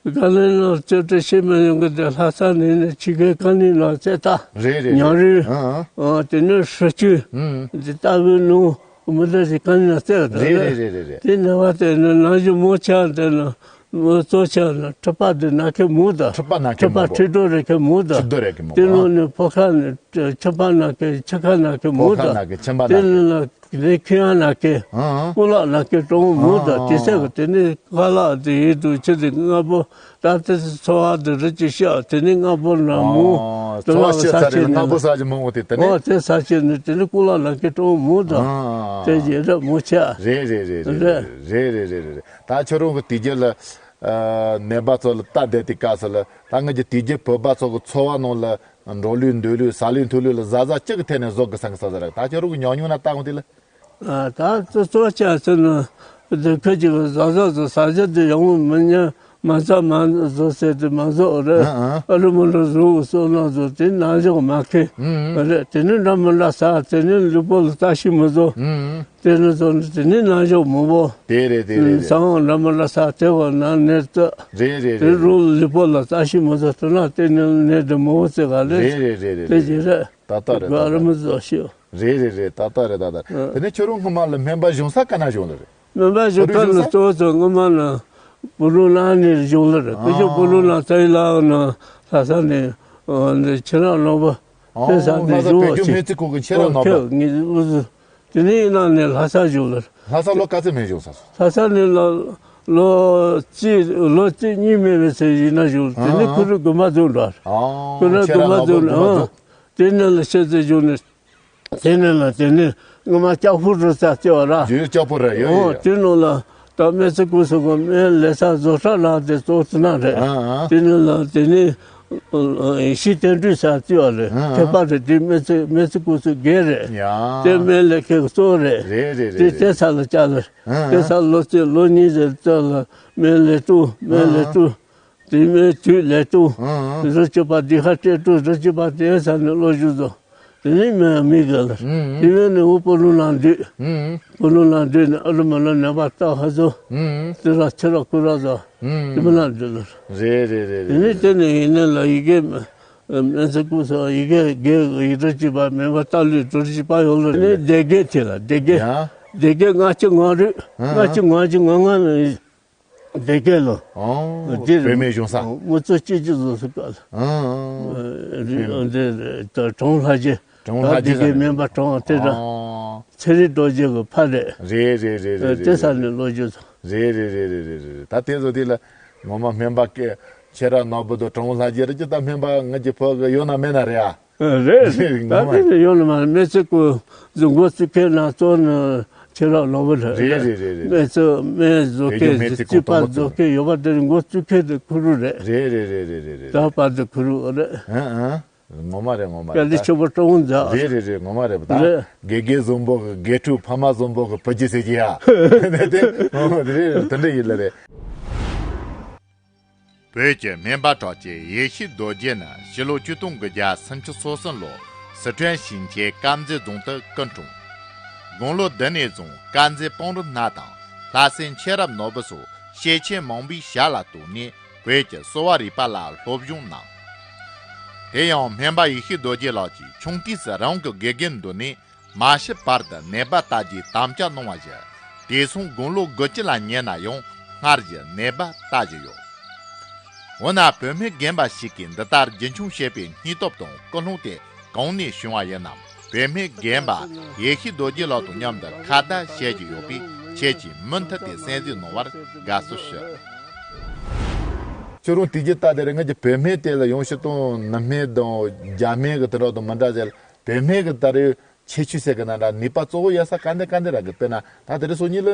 ག་ནས་ཡིན་ན་ཅོ་ཏྲ་ཤེས་མ་ཡོང་གི་དེ་ལྷ་ས་ནས་ནས་ཕྱི་རྒྱལ་ག་ནས་ཡིན་ན་བཙལ་ད། རེད་རེད་ཉ་རེད། རུས། ཨ་ཨ། ཨ་དེ་ནས་ཧྲུ་ཆུ། ཨུམ། དེ་ལྟ་བུའི་ནང་མི་འདྲ་ཞིག་ག་ནས་ཡིན་ན་བཙལ་ད། རེད་རེད་རེད་རེད་རེད། དེ་ནད་པ་དེ་ནི་ནང་བཞིན་མོ་ཆ་དེ་ནི་མོ་གཙོ་ཆ་ནི་མཁྲིས་པ་དེ་ན་མཁན་མོ་ད། མཁྲིས་པ་ན་མཁན་མཁྲིས་པ་མོ་གོ། མཁྲིས་རྡོ་རེད་མཁན་མོ་ད། མཁྲིས་རྡོ་རེད་མཁན་མོ་དེ་གོ། ནང་ནས་ཕོ་ཁ་ནས་མཁྲིས་པ་ན་མཁན་མཆིན་ཁ་ན་མཁན་མོ་ཕོ་ཁ་ད། ན་མཁན་མཆིན་པ་ན་དེ་མཁན་ནི་ལ། ལས་ཁྱི་ཡང་ན་ཀེ། ཨང་། ཀུ་ལག་ན་ཀེ་ཀྲོང་མུ་ད། ཨང་། དེ་ཚེ་གི་དེ་ནི་ཀ་ལག་དེ་ཡིད་དུ་ཆེ་དེ་ལྔ་པོ་ད་དེ་ཚེ་འཚོ་བ་དེ་རི་ཅི་ཤ་དེ་ནི་ལྔ་པོ་ན་མུ། ཨང་། དེ་འཚོ་བ་ལ་ཤེས་ས་ཚ་ཆེ་ཆེ་ནི་ལྔ་པོ་ལ། ས་ཅི་མང་བོ་དེ་དེ་ནི། ཨོ་དེ་ས་ཆེ་ནི་དེ་ནི་ཀུ་ལག་ན་ཀེ་ཀྲོང་མུ་ད། ཨང་། དེ་ཡེ་ར་མུ་ཆ། རེད་རེད་རེད་རེད། རེད་རེད་རེད་རེད། ད་ཁྱོད་རང་གི་དེ་རྒྱུ་ལ་ནད་པ་ཚོ་ལ་ལྟ་བསྡད་དེ་སྐབས་སུ་ལ་ད་ང་གི་དེ་རྒྱུ་བོད་པ་ཚོ་གི་འཚོ་བ་ནང་ལ། འགྲོ་ལུགས་འདུག་ལུགས་ཟ་ལུགས་འཐུང་ལུགས་ལ་གཟའ་གཟའ་གཅིག་གི་ཐད་ནས་བཟོ་དགོས་བསམ་གི་བསམ་ས་རེད། ད་ཁྱོད་རང་གི་ཉམས་མྱོང་ན་ལྟ་འོང་དེ་ལ། ཨ་ད་གཙོ་གཙོ་ཆ་ཚུལ་ནི་འདི་ཁ་ཅིག་གི་གཟའ་གཟའ་བཟོ་ཟ་རྒྱུ་དེ་ཡང་མི་ཉན་མ་ཟ་མ་བཟོ་ཟེར་དེ་མ་བཟོ་རེད། ཨ་ཨ། ཨ་རི་མོ་ལ་བཟོ་བཟོ་ན་བཟོ་དེ་ནང་ཞོག་མ་ཁེ་ཨུ་ཨུ། རེད། དེ་ནི་འདྲ་མི་འདྲ་ཟ་དེ་ནི་ལུས་པོ་ལ་ལྟ་ཤི་མི་བཟོ། ཨུ་ཨུ། དེ་ནི་བཟོ་ནི་དེ་ནི་ནང་ཞོག་མི་བོ། དེ་རེད་དེ་རེད་རེད། ཚང་འདྲ་མི་འདྲ་ཟ་དེ་བ་ན་ནེ་ཏོ། རེད་རེད་དེ་རེད་རེད། རུ་ལུས་པོ་ལ་ལྟ་ཤི་མི་བཟོ་དེ་ན་དེ་ནི་ནེ་དེ་མི་བོ་ཟེར་ག་ལེ། རེད་རེད་རེད་རེད་དེ་རེད། ཅི་རེད། ད་ལྟ་རེད། ད་ལྟ་རེད། རེད་རེད་རེད། ད་ལྟ་རེད། ད་ལྟ་རེད། དེ་ནས་ཁྱོད་རང་སྔོན་མ་ལ་སྨན་པ་གཞུང་ས་ག་ན་བཞུགས་ལ་རེད། སྨན་པ་གཞུང་ས་ནི་གཙོ་བོ་ཚོ་སྔོན་མ་ནི་སྤོ་ལོ་ལ་ནས་བཞུགས་ལ་རེད། དེ་ཚོ་སྤོ་ལོ་ལ་ཚ་ཡི་ལ་ནི་ལྷ་ས་ནས་འདི་ཁྱེད་རང་ནོར་བུ་དེ་ས་ནས་བཞུགས་བ་ཅིག་སྨན་རྩིས་ཁོག་གི་ཁྱེད་རང་ནོར་བུ། ངས་འུ་ཚོ་དེ་ནས་ཡིན་ན་ནས་ལྷ་ས་བཞུགས་ལ་རེད། ལྷ་ས་ལོ་ག་ཚོད་སྨན་བཞུགས་ས་སོང་། ལྷ་ས་ནས་ལོ་ལོ་གཅིག་ལོ་གཅིག་གཉིས་མེད་པའི་ཚེ་ཡིན་ན་བཞུགས། དེ་ནས་ཁུ་རུ་དགོན་པ་འཛུགས་འགྲོ་བ་རེད། ཁུ་རུ་དགོན་པ་འཛུགས་ནས་ཨང་། དེ་ནས་ལ་ཤེས་ཚེ་བཞུགས་ནས། དེ་ནས་ལ་དེ་ནས་སྔོན་མ་ལྕགས་ཕུར་རུ་ས་བརྩི་བ་ར། ཡོད་ལྕགས་ཕུར་ར་ཡོད། ཨོ་ཡོད། དེ་ནང་ལ་ད་སྨན་རྩིས་ཀུང་སི་གི་སྨན་ལས་ས་བཟོ་གྲྭ་ལ་དེ་གཙོ་བོ་དེ་ན་རེད། ཨ་ཨ། དེ་ནས་ལ་དེ་ནས་ཡེ་ཤེས་བསྟན་སྒྲོན་ས་བརྩི་བ་རེད། ཨ་ཨ། མཁས་པ་རེད། དེ་སྨན་རྩིས་སྨན་རྩིས་ཀུང་སི་དགེ་རེད། ཡ། དེ་སྨན་ལས་ཁེ་གཙོ་བོ་རེད། རེད་རེད་དེ་རེད་དེ་རེད། ས་ལ་བཅར་ལ། ཨ་ཨ། དེ་ས་ལོ་གཅིག་ལོ་གཉིས་ཟེར་ཙམ་ལ་སྨན་ལས་ཀྲུང་སྨན་ལས་ཀྲུང་། དེ་མིན་དུས་ལས་དུ། ཨང་། རི་སྐྱོབ་པ་འདི་ཁ་སྤྲད་དུ་རི་སྐྱོབ་པ་དེ་ས་ནས་བློ་ཞུ་དོ། དེ་ནས་མི་མི་དགའ་ལ། ཨང་། དེ་མིན་ནས་འུ་སྤོ་ལུ་ནང་འདུས། ཨང་། སྤོ་ལུ་ནང་འདུས་ནས་ཨ་རུ་མ་ལ་ནད་པ་ལྟ་ཧ་ཟོ། ཨང་། དེ་ལ་ཁྱི་ར་ཁུ་ར་ཟ། ཨང་། དེ་མི་ལ་འདུས་ལ། རེད་རེད་རེད་དེ་ནས་རེད་དེ་རེད། ནས་ཡིན་ནས་ལ་ཡི་གེ་མེན་ཚེ་ཀུ་སོ་ཡི་གེ་དགེ་ཡི་རི་སྐྱོབ་པ་མེན་པ་ལྟ་ལུས་དུ་རི་སྐྱོབ་པ་ཡོད་ལ་ནས་སྡེ་དགེ་དེ་ལ་སྡེ་དགེ། ཡ། སྡེ་དགེ་ལྔ་བཅུ་ང་རུ། ཨང་། ལྔ་བཅུ་ང་བཅུ་ང་ལྔ་ནས། སྡེ་དགེ་ལོ། ཨོ། འདིར་བོད་མི་གཞུང་ས། མུ་ཚོ་སྐྱིད་ཀྱི་བཟོ་སུ་བཀའ་ལ། ཨང་ཨང་། འདི་གྲོང་ལྷ་རྗེ། གྲོང་ལྷ་རྗེ་ད་སྡེ་དགེ་མེན་པ་གྲོང་དེ་དང་། ཨོ། ཚེ་རིང་རྡོ་རྗེ་གི་ཕ་རེད། རེད་རེད་རེད་རེད། དེ་ས་ནས་ལོ་རྒྱུས་ཚོ། རེད་རེད་རེད། ད་དེ་ཚོ་དེ་ལ་ངོ་མ་སྨན་པ་སྐད་ཁྱེད་རང་ནོར་བུ་དང་གྲོང་ལྷ་རྗེ་རེད་ཀྱི་ད་སྨན་པ་ང་གི་ཕོ་གི་ཡོད་ན་མེད་ན་རེད་ཨ། རེད། ད་དེ་ནས་ཡོང་ལ་མ་སྨན་རྩིས་ཀུང་སི་འགོ་བཙུགས་མཁན་ན་གཙོ་ནི་ཁྱེད་རང་ལོ་བུ་རེད། རེད་རེད་རེད་རེད། སྨན་རྩིས་སྨན་བཟོ་མཁན་རྩིས་པ་བཟོ་མཁན་ཡོད་པ་དེ་འགོ་བཙུགས་མཁན་དེ་ཁུ་རུ་རེད། རེད་རེད། ད་བར་དུ་ཁུ་རུ་རེད། ཨ་ཨ། ངོ་མ་རེད་ངོ་མ་རེད། དེ་ཆོས་པ་ཀྲོང་མཛའ། རེད་རེད་རེད། ངོ་མ་རེད་པ་ད། རེད། དགེ་རྒན་བཟང་པོ་གི་དགེ་ཕྲུག་ཕ་མ་བཟང་པོ་གི་བུ་རྒྱུད་ཟེར་གྱི་ཡ། དེ་ངོ་མ་རེད། དེ་འདྲ་ཡིན་ལ་རེད། བོད་ཀྱི་སྨན་པ་གྲགས་ཅན་ཡེ་ཤེས་རྡོ་རྗེ་ནི་ཕྱི་ལོ་ཆིག་སྟོང་དགུ་བརྒྱ་སུམ་ཅུ་སོ་གསུམ་ལོར་སི་ཁྲོན་ཞིང་ཆེན་དཀར་མཛེས་རྫོང་དུ་སྐུ་འཁྲུངས། དགུང་ལོ་བདུན་ནས་བཟུང་དཀར་མཛེས་སྤང་རི་སྣ་དང་ལྷ་སྲས་མཁྱེན་རབ་ནོར་བུ་སོགས་ཤེར་ཕྱིན་མང་པོའི་ཞལ་ལ་གཏུགས་ནས་བོད་ཀྱི་གསོ་བ་རིག་པ་ལ་སློབ་སྦྱོང་གནང་། དེ་ཡང་སྨན་པ་ཡེ་ཤེས་རྡོ་རྗེ་ལགས་ཀྱིས་ཆུང་དུས་སུ་རང་གི་དགེ་རྒན་མདུན་ནས། མ་ཤི་བར་དུ་ནད་པ་ལྟ་རྒྱུའི་དམ་བཅའ་གནང་བ་བཞིན་དེང་སང་དགུང་ལོ་དགུ་བཅུ་ལ་ཉེ་ན་ཡང་སྔར་བཞིན་ནད་པ་ལྟ་བཞིན་ཡོད། འོ་ན་བུད་མེད་རྒན་པ་ཞིག་གིས་འདི་ལྟར་རྒྱུན་འཁྱོངས་བྱེད་པའི་སྙིང་སྟོབས་དང་ཀུན་སློང་དེ་གང་ནས་བྱུང་བ་ཡིན་ནམ། བུད་མེད་རྒན་པ་ཡེ་ཤེས་རྡོ་རྗེ་ལགས་དང་མཉམ་དུ་ཁ་བརྡ་བྱེད་ཀྱི་ཡོད་པས་ཁྱེད་ཀྱིས་མུ་མཐུད་དེ་གསན་གཟིགས་གནང་བར་དགའ་བསུ་ཞུ། ཁྱོད་རང་དེ་རྒྱུ་ལྟ་དེ་རེད། ང་གི་བོད་སྨན་དེ་ལ་ཡང་ཕྱིར་གཏོང་ནུབ་སྨན་དང་རྒྱ་སྨན་གི་དེ་འདྲ་དང་མི་འདྲ་ཟེར། བོད་སྨན་གི་ད་རེས་ཁྱད་ཆོས་ཟེར་གི་ན་འདྲ། ནུས་པ་གཙོ་བོ་ཡོད་ས་ག་འདི་ག་འདི་ར་གི། དཔེར་ན་ད་དེ་རེས་སང་ཉིན་ལ་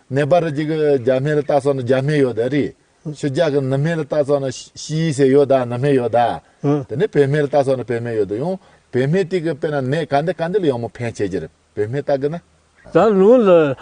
ནད་པ་རེ་གཅིག་གི་རྒྱ་སྨན་ལ་ལྟ་སོང་ན་རྒྱ་སྨན་ཡོད་ད་རེད། ཕྱི་རྒྱལ་གི་ནུབ་སྨན་ལ་ལྟ་སོང་ན་ཕྱི་ཡི་ཟེར་ཡོད་ད། ནུབ་སྨན་ཡོད་ད། ཨང་། དེ་ནས་བོད་སྨན་ལ་ལྟ་སོང་ན་བོད་སྨན་ཡོད་ད། ཡང་བོད་སྨན་དེ་གི་དཔེར་ན་ནད་ག་འདི་ག་འདི་ལ་ཡག་མོ་ཕན་ཆེ་གི་རེད། བོད་སྨན་ལྟ་གི་ན། ད་ལུང་ལ་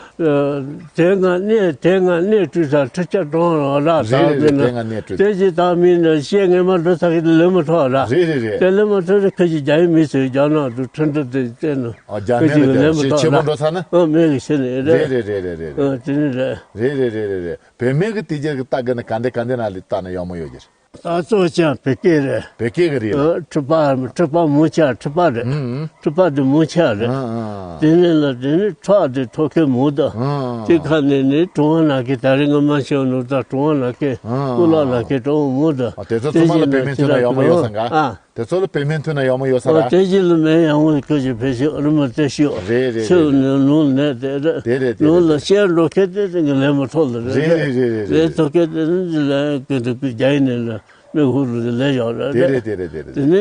དེ་སྔ་ནད་དེ་སྔ་ནད་བཀྲུས་ས་ཁྲི་ཆ་གྲོང་ར་ར། རེད་ད་རེད་རེད། དེ་ན་དེ་སྔ་ནད་བཀྲུས། དེ་ཅི་ད་མིན་ན་བཤད་ངེས་མ་འགྲོ་ས་གི་ལེ་མ་ཐོག་ར། རེད་རེད་རེད། དེ་ལེ་མ་ཐོག་རེ་ཁ་ཅིག་རྒྱ་ཡི་མི་ཚོས་རྒྱ་ནག་ཏུ་ཁྲི་འདྲ་དེ་བསྟན་ནོ། ཨ་རྒྱ་ཁ་ནད་ཅིག་ལེ་མ་ཆེ་ཐོག་ཆེ་མོ་ར་འགྲོ་ས་ན། ཨ་མེད་གི་ཤེས་ནི་རེད། རེད་རེད་རེད་རེད། ཨ་དེ་ནི་རེད། རེད་རེད་རེད་རེད་རེད། བོད་སྨན་གི་དེ་རྒྱ་གི་ལྟ་གི་ན་ག་འདི་ག་འདི་ན་ལི་ལྟ་ན་ཡག་མོ་ཡོད་གི་རེད། ད་གཙོ་ཆེ་བོད་སྐད་རེད། བོད་སྐད་གི་རེད་ལ། ཨ་མཁྲིས་པ་མཁྲིས་པ་མུ་ཆ་མཁྲིས་པ་རེད། ཨུམ་ཨུམ། མཁྲིས་པ་དེ་མུ་ཆ་རེད། ཨ་ཨ། དེ་ནས་ལ་དེ་ནས་ཁྲག་དེ་ཐོ་ཁའི་མུ་ད། ཨ་ཨ། དེ་ཁ་ནས་ནི་གྲང་བ་ན་ཁའི་ད་རེས་ང་མ་ཤེས་ནོ། ད་གྲང་བ་ན་ཁའི་ཨ་ཨ། ཀུ་ལ་ན་ཁའི་གྲང་བ་མུ་ད། ཨ་དེ་ཚོ་ཚང་མ་ལ་བོད་སྨན་མཐུན་ན་ཡག་མོ་ཡོད་ས་འགའ། ཨ། དེ་ཚོ་ལ་བོད་སྨན་མཐུན་ན་ཡག་མོ་ཡོད་ས་ར། ཨ་དེ་བཞིན་ལ་སྨན་ཡག་མོ་ཁོ་ཞིག་བེད་སྤྱོད་ཨ་རི་མ་དེ་ཤོག་རེད་རེད་ཆུ་རེད། ནང་ནང་ནས་དེ་རེད། དེ་རེད་དེ་ནང་ལ་རེད། བཤད་འགྲོ་མཁན་དེ་དེ་གི་ལས་མ་ཐོག་ལ་རེད་རེད། རེད་རེད་རེད་རེད། ལས་ཐོག་མཁན་དེ་ནི་ལས་ཀུན་ཏུ་ཀུན་རྒྱ་ཡིན་ནས་ལ་མི་ཧུར་རུ་ལས་བཞག་རེད་དེ་རེད། རེད་དེ་རེད་དེ་རེད། དེ་ནི་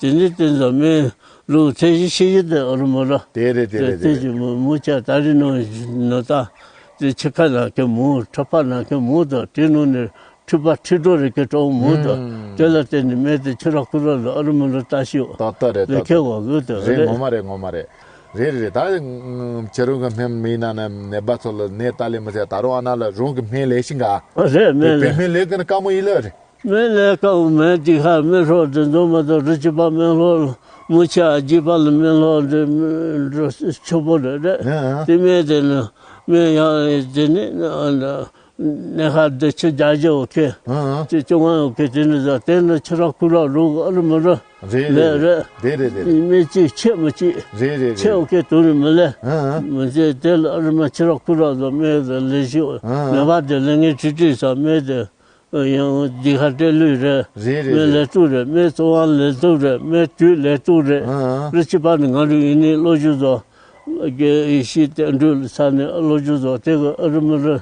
དེ་ནི་དེ་ཚོ་མི་ལུགས་ཚད་གཞི་ཤེས་གཞི་དེ་ཨ་རི་མ་ར། དེ་རེད་དེ་རེད་དེ་དེ་རེད། ཅི་མུ་མུ་ཆ་ད་རི་ནང་ན་ད་དེ་ཆུ་ཁ་ལ་ཁེ་མུ་ཁྲ་ཕ་ལ་ཁེ་མུ་ད་དེ་ནང་ནས། མཁྲིས་པ་མཁྲིས་གྲོག་རེ་ཁའི་གྲོག་མུ་དང་། ཨུམ། དེ་ལ་བརྟེན་ནས་སྨན་དེ་ཕྱི་ར་ཁུ་ར་ལ་ཨ་རི་མི་ལ་ལྟ་ཤིའོ། ཏག་ཏག་རེད། ལས་ཏག་ཁེ་ཏག་བ་གི་དེ་རེད། རེད་ངོ་མ་རེད་ངོ་མ་རེད། རེད་རེད་རེད། ད་ཁྱེད་རང་གི་སྨན་མི་ན་ནི་ནད་པ་ཚོ་ལ་ནད་ལྟ་ལས་མི་ཚད་ད་རུང་ཨ་ན་ལ་རང་གི་སྨན་ལས་ཤིང་ག། རེད་སྨན་ལས། སྨན་ལས་ཀྱི་ནི་དཀའ་མོ་ཡིན་ལ་རེད། སྨན་ལས་དཀའ་མོ་མེད་དེ་ཁ་སྨན་ཧྲོག་དེ་འཛོམས་མ་གཏོགས་རི་ཆུ་པ་སྨན་ཧྲོག་མུ་ཆ་རྒྱུད་པ་ལ་སྨན་ཧྲོག་དེ་ཆོ་པོ་རེད་རེད། ཨ་ཨ། དེ་སྨན་དེ་ནི་སྨན་ཡང་དེ་ནི། ནས་ཁ་འདི་ཆུ་རྒྱ་རྒྱ་འོ་ཁེ། ཨང་། ཅི་བཅོ་ལྔ་འོ་ཁེ་དེ་འདྲ་ཟ་དེ་འདྲ་ཕྱི་ར་ཁུ་ར་རུ་ཨ་རི་མི་ར། རེད་ལས་རེད། རེད། དེ་རེད་དེ་རེད། མི་གཅིག་ཆེ་མི་གཅིག་ཆེ་འོ་ཁེ་དུ་རི་མི་ལས། ཨང་། མི་ཚེ་དེ་ལ་ཨ་རི་མ་ཕྱི་ར་ཁུ་ར་ཟ་མེ་ཟ་ལས་ཤི། ཨང་། ནས་ཁ་དེ་ལས་ངན་ཁྲི་ཁྲི་ཟ་མེ་དེ། ཡང་འདི་ཁ་སྤྲེལ་ལུས་རེད། རེད་རེད་མེ་རེད། ལས་ཏུ་རེད། མེ་གཙོ་བ་ལས་ཏུ་རེད། མེ་དུས་ལས་ཏུ་རེད། ཨང་། རི་ཆི་པ་ནི་ང་རུ་ཡིན་ནི་ལོ་རྒྱུས་ཟོ། རྒྱལ་ཡེ་ཤེས་དེ་འགྲུལ་ས་ནས་ལོ་རྒྱུས་བཟོ་དེ་གི་ཨ་རི་མི་རི་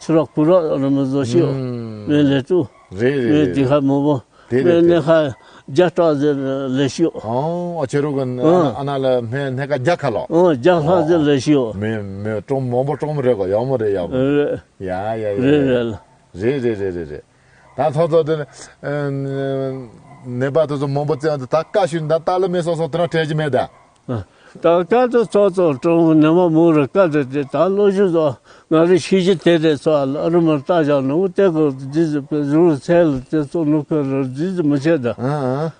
ཕྱི་ར་ཁུ་ར་ཨ་རི་མི་བཟོ་ཤིའོ། ཨུམ། མེ་ལས་ཏུ། རེད་རེད་མེ་རེད་འདི་རེད། ཁ་མོ་བོ། དེ་མེ་རེད་དེ། ནས་ཁ་རྒྱ་སྟག་ཟེར་ལས་ཤིའོ། ཨོ་ཨ་ཁྱེད་རང་གི་ཨ་ཨ་ན་ལ་མེ་ནས་ཁ་རྒྱ་ཁ་ལོ། ཨོ་རྒྱ་ལྷ་ཟེར་ལས་ཤིའོ། མེ་མེ་ཀྲོང་མོ་བོ་ཀྲོང་རེད་གོ་ཡག་མོ་རེད་ཡག་མོ། རེད། ཡ་ཡ་ཡ་རེད་ཡ། རེད་ལ། རེད་རེད་རེད་རེད་རེད། ད་ཐོག་ཐོག་དེ་ནི་ནད་པ་དེ་ཚོ་མང་པོ་བཙལ་ཡོང་དུས་ད་བཀའ་ཞུས་ད་ལྟ་ལ་མེད་སོག་སོག་དེ་འདྲ་བྲལ་གྱི་མེད་ད། ད་བཀའ་དེ་ཚོགས་གཙོ་ཀྲུང་ནད་མ་མུ་རུ་བཀའ་དེ་དེ་ད་ལོ་རྒྱུས་ཚོ་ང་རེ་ཤེས་ཀྱི་དེ་དེ་ཚོ་ཨ་རི་མར་ལྟ་བཞག་ནུ་དེ་གོ་རྫི་རུ་ཚལ་དེ་ཚོ་ནུ་ཁོ་རུ་རྫི་རྫི་མི་བྱེད་ད། ཨ་ཨ།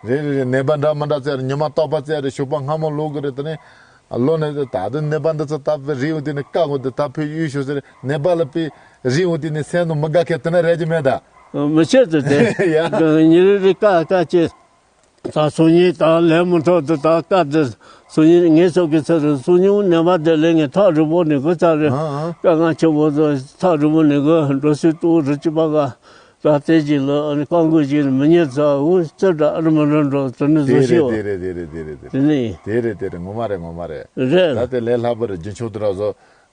རེད་རེད་རེད། ནད་པ་འདྲ་མི་འདྲ་བཙལ་རེད། ཉི་མ་རྟག་པ་བཙལ་རེད། ཞོགས་པ་སྔ་མོ་ལོག་གི་རེད། དེ་ནས་ལོ་ནས་ད་དུང་ནད་པ་འདི་ཚོ་ད་བུ་རེད་འོ་དེ་ནས་བཀའ་འོ་དེ་ད་ཕེ་ཡུལ་ཤོག་ཟེར་ནད་པ་ལ་ཕེ་རེད་འོ་དེ་ནས་སེམས་ནང་མི་དགའ་མཁན་དེ་ན་རེད་ཀྱི་མེད་ད། མི་ཆད་དུ་དེ་ཡ། ཉིན་རེ་རེ་བཀའ་བཀའ་ཅེ། ད་སང་ཉིན་ད་ལས་མི་ཐོག་ཏུ་ད་བཀའ་དེ་སང་ཉིན་ངེད་ཚོ་གི་ཚེ་རེད། སང་ཉིན་ནད་པ་དེ་ལས་ངས་ཐག་རིང་པོ་ནས་གོ་ཚར་རེད། ཨ་ཨ། དཀའ་ངལ་ཆེན་པོ་ཚོ་ཐག་རིང་པོ་ནས་གོ་འགྲོ་སྲིད་ཏུ་རུ་ཅི་པ་ག་ད་ལྟའི་གཅིག་ལ་ཨ་ནི་རྐང་མགོ་གཅིག་ནི་མི་ཉན་ཚ་འུ་ཙི་འདྲ་ཨ་རི་མ་རི་འགྲོ་དེ་ནི་བཟོ་ཤེས་བ། དེ་རེད་དེ་རེད་དེ་རེད་དེ་རེད་དེ་རེད། དེ་ནི། དེ་རེད་དེ་རེད། ངོ་མ་རེད་ངོ་མ་རེད། རེད། ད་དེ་ལས་སླ་པོ་རེད། རྒྱུན་ཆོག་དུ་ར་བཟོ་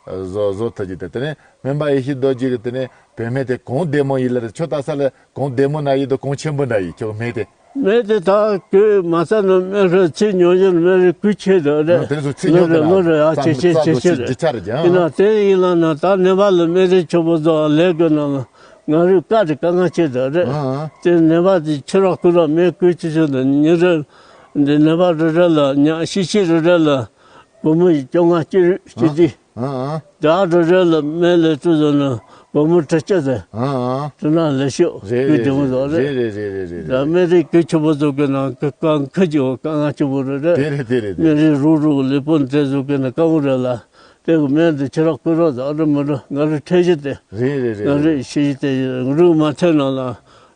བཟོ་བཟོ་ཐུབ་ཀྱི་དེ་དེ་ནི་སྨན་པ་ཡེ་ཤེས་རྡོ་རྗེ་གི་དེ་ནི་བོད་སྨན་དེ་གོང་བདེ་མོ་ཡིན་ལ་རེད། ཁྱོད་ལྟ་ས་ལ་གོང་བདེ་མོ་ན་ཡིན་དུ་གོང་ཆེན་པོ་ན་ཡིན་ཁྱོད་སྨན་དེ། སྨན་དེ་ད་གོས་མ་ས་ནི་སྨན་རེད། ཚིག་ཉོ་བཞིན་སྨན་རེད་གོས་ཆེ་དུ་རེད། དེ་ཚོ་ཚིག་ལོ་ཉོ་རེད་དུ་ལོ་རེད་ཨ་ཆེ་ཆེ་ཆེ་ཆེ་རེད། ཡིན་ན་དེ་ཡིན་ལ་ན་ད་ནད་པ་ལ་སྨན་རེད་ཆོག་པོ་བཟོ་ལས་དགོས་ན་ལ། ང་རུས་བཀའ་དེ་དཀའ་ངལ་ཆེ་དྲགས་རེད། ཨང་། དེ་ནད་པ་དེ་ཕྱི་རོགས་ཁུ་རོགས་མེད་ཀུན་ཆེ་ཆེ་དང་ཉིན་རེ་འདི་ནད་པ་རེ་རེ་ལ་ཉག་ཤི་ཤི་རེ་རེ་ལ་སྒོར་མོ་བཅོ་ལྔ་སྤྱི་རུས་སྤྱི་ཨང་དེ། ཨང་ཨང་། དེ་ཨ་རེ་རེ་ལ་སྨན་ལས་བཙུགས་ཟེར་ན་སྒོར་མོ་ཁྲི་གཅིག་ཟེར། ཨང་ཨང་། དེ་ན་ལས་ཤོག་རེད་ཀུན་རེད་དེ་མོ་ཟོག་རེད། རེད་རེད་རེད་རེད་རེད། ད་སྨན་རིགས་ཀུན་ཆེ་པོ་ཟོག་གི་ནང་ཀུན་དཀའ་ཁག་ཅིག་འོ་དཀའ་ངལ་ཆེ་པོ་རེད་རེད། དེ་རེད་དེ་རེད་དེ། སྨན་རིགས་རུག་རུག་ལས་པོ་འདི་ཟོག་གི་ནང་དཀའ་བོ་རེད་ལ། དེ་གི་སྨན་དེ་ཕྱི་རོགས་ཀུན་རོགས་ཟ་རུ་མི་འགྲོ། ང་རུ་ཁྲེལ་གཞི་དེ། རེད་རེད་རེད་ང་རུ་རེད། ཤེས་གཞི་དེ་རུ་མ་ཐེབས་ནང་ལ།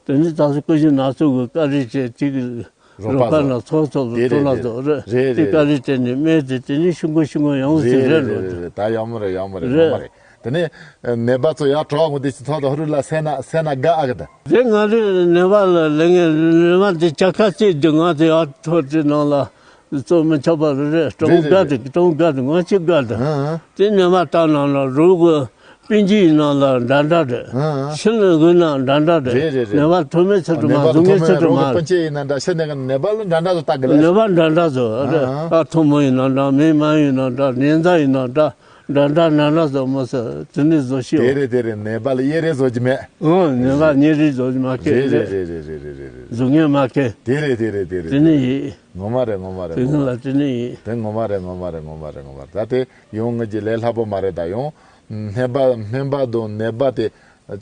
དེ་ནི་ད་སུ་ཀུ་ཤུ་ན་ཚུགས་གི་བཀའ་རེ་བྱས་དེ་གི་རོགས་པ་རོགས་པ་ཚོ། ན་ཚོགས་ཚོགས་རེད་ཚོགས་ལ་རེད་ཚོགས་རེད། རེད་དེ་རེད་བཀའ་རེ་རེད། དེ་ནི་སྨན་དེ་དེ་ནི་ཤུང་གུ་ཤུང་གུ་ཡོང་ཟིན་རེད་རེད་རེད་རེད་འགྲོ། རེད། ད་ཡག་མོ་རེད་ཡག་མོ་རེད་ངོ་མ་རེད། རེད། དེ་ནི་ནད་པ་ཚོ་ཡར་གྲོགས་ངོ་དེ་ཅི་ཐོག་ཏུ་ཧུ་རུ་ལ་སེ་ན་སེ་ན་དགའ་ཨ་གི་ད། དེ་ང་རེ་ནད་པ་ལ་ལེ་ངེ་ནད་པ་དེ་ཅ་ཁ་རྩིས་དེ་ང་དེ་ཡར་ཐོག་དེ་ནང་ལ། གཙོ་མི་ཆོག་པ་རེད་རེད། ཀྲུང་རེད་རེད་དགའ་རེད། དེ་ཀྲུང་དགའ་དེ་ང་ཅི་དགའ་དེ། ཨང་ཨང་། དེ་ནས་མ་བཏང་ནང་ལ་རུ་གི་ སྤུན་མཆེད་ཡིན་ན་ལ་འདྲ་འདྲ་རེད། ཨང་། ཤི་ནས་འོང་ན་འདྲ་འདྲ་རེད། རེད་རེད་རེད། ནད་པ་ཐོན་མི་ཆེད་དུ་མ་ནད་པ་ལ་བཟུང་ངན་ཐོན་ཆེད་དུ་མ་རོགས་ཀྱི་སྤུན་མཆེད་ཡིན་ན་འདྲ། ཤི་ནས་ནད་པ་ལ་འདྲ་འདྲ་བཟོ་ལྟ་གི་ལ། ནད་པ་འདྲ་འདྲ་བཟོ་རེད། ཨང་། ཨ་ཐུན་མོང་ཡིན་ན་འདྲ། མི་མང་ཡིན་ན་འདྲ། ཉེ་ཚན་ཡིན་ན་འདྲ། འདྲ་འདྲ་འདྲ་འདྲ་བཟོ་མོ་ཟེར་དེ་ནས་བཟོ་ཤེས། དེ་རེད་དེ་རེད། ནད་པ་ལ་གཡས་རེ་བཟོ་གི་མེད། ཨང་། ནད་པ་གཉིས་རེ་བཟོ་གི་མ་ཁེལ་རེད། རེད་རེད། བཟུང་ངན་མ་ཁེལ། དེ་རེད་དེ་རེད་དེ་རེད། དེ་ནས་ཡིན། ངོ་མ་རེད་ངོ་མ་རེད། དེ་ངོ་མ་ནི་ལ་དེ་ནས་ཡིན། དེ་ངོ་མ་རེད་ངོ་མ་རེད་ངོ་མ་རེད་ངོ་མ་རེད། ད་དེ་ཡོང་ངེས་ཀྱི་ལས་སླ་པོ་མ་རེད། ད་ཡོང་སྨན་པ་སྨན་པ་དང་ནད་པ་དེ་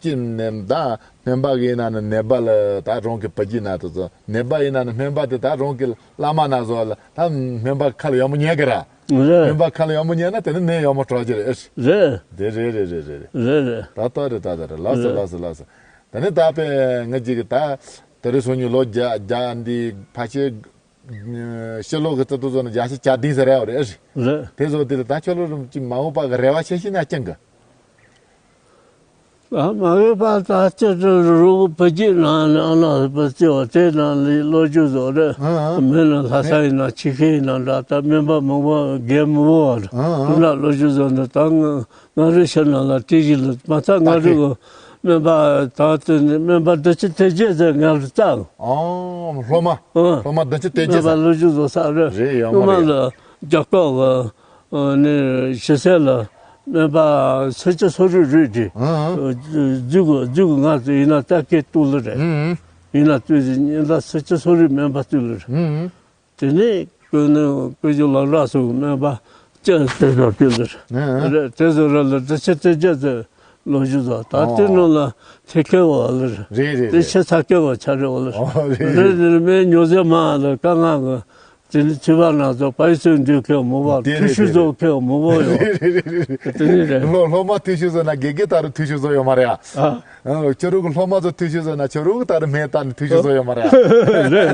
ཅི་ནས་ད་སྨན་པ་ཡིན་ན་ནི་ནད་པ་ལ་ད་རང་གི་བུ་རྒྱུད་ན་དུ་ཚོ། ནད་པ་ཡིན་ན་ནི་སྨན་པ་དེ་ད་རང་གི་བླ་མ་ན་བཟོ་ལ་ད་སྨན་པ་ཁ་ལ་ཡག་མོ་ཉན་གི་ར། རེད། སྨན་པ་ཁ་ལ་ཡག་མོ་ཉན་ན་དེ་ནི་ནད་ཡག་མོ་དྲག་གི་རེད། རེད། དེ་རེད་རེད་རེད་རེད། རེད་རེད། ད་ལྟ་རེད་ད་ལྟ་རེད། ལགས་སོ་རེད། ལགས་སོ་ལགས་སོ། དེ་ནི་ད་པས་ངེད་ཀྱི་ད་དེ་རིང་སང་ཉིན་ལོ་བརྒྱ་བརྒྱ་འདི་ཕལ་ཆེར་ཕྱི་ལོགས་ཀྱི་རྩིས་ཐོ་བཟོ་ན་བརྒྱ་ཆ་གྱ་བདུན་ཟེར་ཡོད་རེད། རེད། དེ་བཟོ་དེ་ལ་ད་ཁྱོད་ལོ་རུམ་གྱི་མ་འོངས་པ་གི་རེ་བ་ཆེ་ཤོས་ན་ཅང་གི། ཨ་མ་འོས་པ་ད་ཅི་ཅི་རུ་བུ་རྒྱུད་ནང་ནས་ཨ་ན་བུ་བརྩི་བ་དེ་ནང་ལ་ལོ་རྒྱུས་བཟོ་རེད། ཨ་ཨ། མི་ནི་ལྷ་ས་ཡིན་ན་ཆི་ཁེ་ཡིན་ན་འདྲ། ད་སྨན་པ་མང་པོ་རྒན་མང་པོ་བ་རེད། ཨ་ཨ། དེ་ན་ལོ་རྒྱུས་བཟོ་ནས་ད་ང་ང་རེ་ཤི་ན་ལ་དེ་བཞིན་ལ་མ་ཐག་ང་རེ་གི་སྨན་པ་ད་དེ་ནི་སྨན་པ་འདི་ཅི་དེ་རྗེས་ཟེར་ང་ལ་བཙལ། ཨོ་སློབ་མ། ཨ། སློབ་མ་འདི་ཅི་དེ་རྗེས་སྨན་པ་ཟེར། ལོ་རྒྱུས་བཟོ་ས་རེད། རེད་ཡོད་མ་རེད། སྔོན་མ་ལ་རྒྱ་སྐོག་གི་ནས་ཞི་སེ་ལ་སྨན་པ་སུ་ཅི་སུ་རུ་རུས་ཀྱི་ཨང་། རྫུས་གི་རྫུས་གི་ང་ཚོ་ཡིན་ན་ལྟ་སྐད་བཏུལ་ལ་རེད། ཨང་། ཡིན་ན་ལྟོས་ཟིན་ཉིན་ལ་སུ་ཅི་སུ་རུས་སྨན་པ་བཏུལ་ལ་རེད། ཨང་། དེ་ནས་ཀུན་ནས་ཀུན་གྱི་ལ་ར་སོགས་སྨན་པ་ཅི་དེ་ཚོ་བཏུལ་ལ་རེད། ཨང་། རེད། དེ་ཚོ་ར་ལ་དེ་ཆ་དེ་རྒྱ་དེ་ལོ་རྒྱུས་ཚོ་ད་ཨོ་དེ་ནང་ལ་ཐེ་ཁེ་བ་ལ་རེད། རེད་རེད་དེ་རེད། ཆ་ཚ་ཁེ་བ་ཆ་རེ་བ་ལ་ཨོ་རེད། རེད་རེད། མེད་ཉོ་ཟེ་མ་ལ་དཀའ་ངལ་གི་དེ་ནི་ཚུལ་བ་ན་ཚོ་པའི་ཚོད་འདུས་ཁེ་མོ་བ། དེ་ཐུ་རེད་ཤུ་དེ་རེད། ཚོ་ཁེ་མོ་བ་ཡོད། རེད་རེད་རེད་རེད། དེ་ནི་རེད། སློབ་སློབ་མ་ཐུ་ཤུ་ཚོ་ན་དགེ་རྒན་ད་རུ་ཐུ་ཤུ་ཚོ་ཡོད་མ་རེད་ཨ། ཨ། ཨ་ཁྱོད་རུ་གི་སློབ་མ་ཚོ་ཐུ་ཤུ་ཚོ་ན་ཁྱོད་རུ་གི་ད་རུ་མེད་ད་ནི་ཐུ་ཤུ་ཚོ་ཡོད་མ་རེད་ཨ། རེད།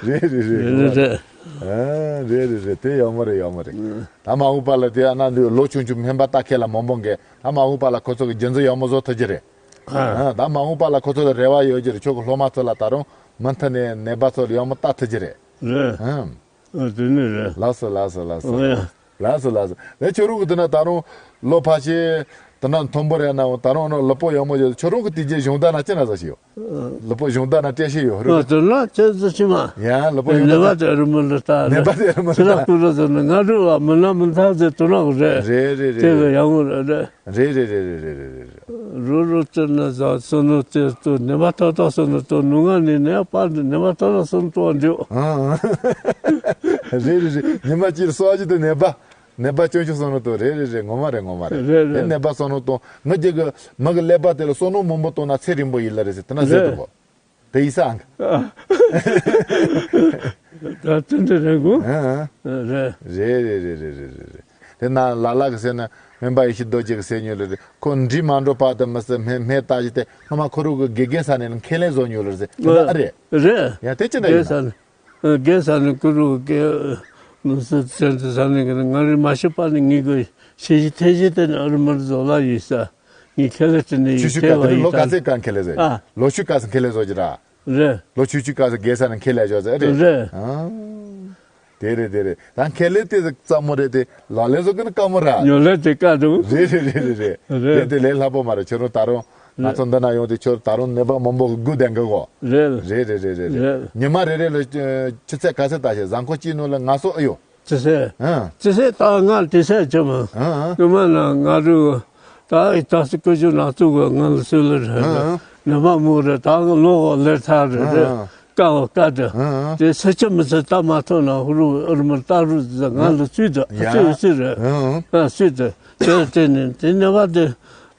རེད་རེད་རེད། རེད་རེད་རེད། ཨ་རེད་རེད་རེད། དེ་ཡོད་མ་རེད་ཡོད་མ་རེད། ཨ། ད་མ་འོངས་པ་ལ་དེ་ཨ་ན་འདི་ལོ་ཆུང་ཆུང་སྨན་པ་ལྟ་མཁན་ལ་མང་པོ་འགས་ད་མ་འོངས་པ་ལ་ཁོ་ཚོ་གི་རྒྱུན་འཛིན་ཡག་མོ་བཟོ་ཐུབ་ཀྱི་རེད། ཨ། ཨ་ད་མ་འོངས་པ་ལ་ཁོ་ཚོ་ལ་རེ་བ་ཡོད་ཀྱི་རེད། ཁྱོད་ཀྱི་སློབ་མ་ཚོ་ལ་ད་རུང་མུ་མཐུད་ནས་ནད་པ་ཚོ་ལ་ཡག་མོ་ལྟ་ཐུབ་ཀྱི་རེད། རེད། ཨ། ཨ་དེ་ནི་རེད། ལགས་སོ་ལགས་སོ་ལགས་སོ། ཨོ་ཡ། ལགས་སོ་ལགས་སོ། ལས་ཁྱོད་རུ་གི་དེ་ན་ད་རུང་ལོ་ཕལ་ཆེར་དེ་ན་མཐོན་པོ་རེད་ན་ད་རུང་ཨ་ནི་ལུས་པོ་ཡག་མོ་ཡོད། ཁྱོད་རུ་གི་དེ་རྗེས་གཞུང་བརྡ་ན་ཅི་ན་ཟ་ཞིག་ཡོད། ལུས་པོ་གཞུང་བརྡ་ན་སྤྲད་ཤེས་ཡོད་རུ། ཨ་དེ་ན་ཁྱེད་ཚོ་ཕྱི་མ་ཡང་ལུས་པོ་གཞུང་ནད་པ་བརྡ་དེ་རུ་མི་ལུས་ལྟ་ནད་པ་དེ་རུ་མི་ལུས་ལྟ། ཁྱེད་རང་སྐུ་ར་ཟེར་ན་ང་རུ་བ་མི་ན་མི་ཐང་ཟེར་དུ་ནག་རེད། རེད་རེད་རེད། དེ་གི་ཡག་མོ་རེད་རེད། རེད་རེད་རེད། རུ་རུ་ཙི་ན་ཟ་སོ་ནུ་ཙི་ཏུ་ནི་མ་ཏོ་ཏོ་སོ་ནུ་ཏོ་ནུ་ང་ནི་ནི་པ་ནི་མ་ཏོ་ཏོ་སོ་ནུ་ཏོ་འདྲི། ཨང་། རེད་རེད་རེད། ཉི་མ་གཅིག་སོ་ཅི་ཏུ་ནད་པ། ནད་པ་ཅུང་ཅུང་སོ་ནུ་ཏོ་རེད་རེད་རེད། ངོ་མ་རེད་ངོ་མ་རེད། རེད་རེད། དེ་ནད་པ་སོ་ནུ་ཏོ་ང་རྒྱ་གི་མི་གི་ཀླད་པ་དེ་ལ་སོ་ནུ་མང་པོ་ཏོ་ན་ཚེ་རིང་པོ་ཡིན་ལ་རེད་ཟེར་དེ་ན་ཟེར་དུ་གོ། དེ་ཡིན་ས་ཨང་། ད་ཙི་འདྲ་རེད་གོ། ཨང་། རེད། རེད་རེད། དེ་ན་ལ་ལ་གི་ཟེར་ན་སྨན་པ་ཡེ་ཤེས་རྡོ་རྗེ་གི་ཟེར་ཉོ་ལེ་རེད། ཁོ་འདྲི་མ་འགྲོ་བར་དུ་མི་ཟེར་སྨན་སྨན་ལྟ་ཞིག་དེ་སྔོན་མ་ཁོ་རུ་གི་དགེ་རྒན་ས་ནས་ཁས་ལེན་བཟོ་ཉོ་ལེ་རེད་ཟེར། དེ་ན་ཨ་རེད། རེད། ཡང་དེ་ཅི་འདྲ་ཡིན་ན། དགེ་ས་ནས་དགེ་ས་ནས་ཁོ་རུ་གི་ནུ་སི་ཚན་དུ་ས་ནས་གི་ང་རི་མ་ཤི་པ་ནི་ངི་གི་ཤེས་ཤི་ཐེ་ཤི་དེ་ནི་ཨ་རི་མར་བཟོ་ལ་ཡིན་ས་ངི་ཁས་ལེན་དེ་ནི་ཆུ་ཡི་ཆུ་ཐེ་ག་བ་དེ་ནི་ཡིན་ལོ་ག་ས། ཚད་གང་ཁས་ལེན་བཟོ། ཨ། ལོ་ཆུ་ག་ས་ཁས་ལེན་བཟོ་གི་ར། རེད། ལོ་ཆུ་ཆུ་ག་ས་དགེ་ས་ནས་ཁས་ལེན་བཟོ་ཟེར་རེད། རེད། ཨང་། དེ་རེད་དེ་རེད། ད་ཁས་ལེན་དེ་རྩ་མོ་རེད་དེ་ལག་ལེན་བཟོ་གི་ནི་དཀའ་མོ་ར། ཉོ་ལེན་དེ་དཀའ་འདུག་རེད་རེད་རེད་རེད་རེད། རེད། དེ་དེ་ལས་སླ་པོ་མ་རེད། ཁྱོད་རང་ད་རུང་ང་ཚོ་འདི་ན་ཡོང་དུས་ཁྱོད་ད་རུང་ནད་པ་མང་པོ་གི་སྒུག་བསྡད་འགི་གོ། རེད། རེད་རེད་རེད་རེད། རེད། ཉི་མ་རེ་རེ་ལ་ཆུ་ཚད་ག་ཚད་ལྟ་ཤེས། གཟའ་འཁོར་གཅིག་ནང་ལ་ང་ཚོ་ཨ་ཡོ། ཅི་ཟེར། ཨང་། ཅི་ཟེར་ད་ང་དེ་ཟེར་ཅི་མ། ཨང་། ཀུན་མ་ན་ང་རུ་ད་ཨི་ད་སི་ཀུ་ཅུ་ན་ཚུགས་གི་ང་ལ་སུ་ལ་རེད། ཨང་། ནི་མ་མོ་རེད། ད་གི་ལོ་ག་ལེར་ཐག་རེད་རེད། ཨང་། ཀ་བ་ཀ་དེ། ཨང་། དེ་སུ་ཅི་མི་ཚེ་ད་མ་ཐོན་ན་ཧུ་རུ་ཨུར་མི་ད་རུ་ང་ལ་སུས་དེ་ཨ་སུས་སུས་རེད། ཨང་། ཨ་སུས་དེ་དེ་དེ་ནི་དེ་ནི་བ་དེ།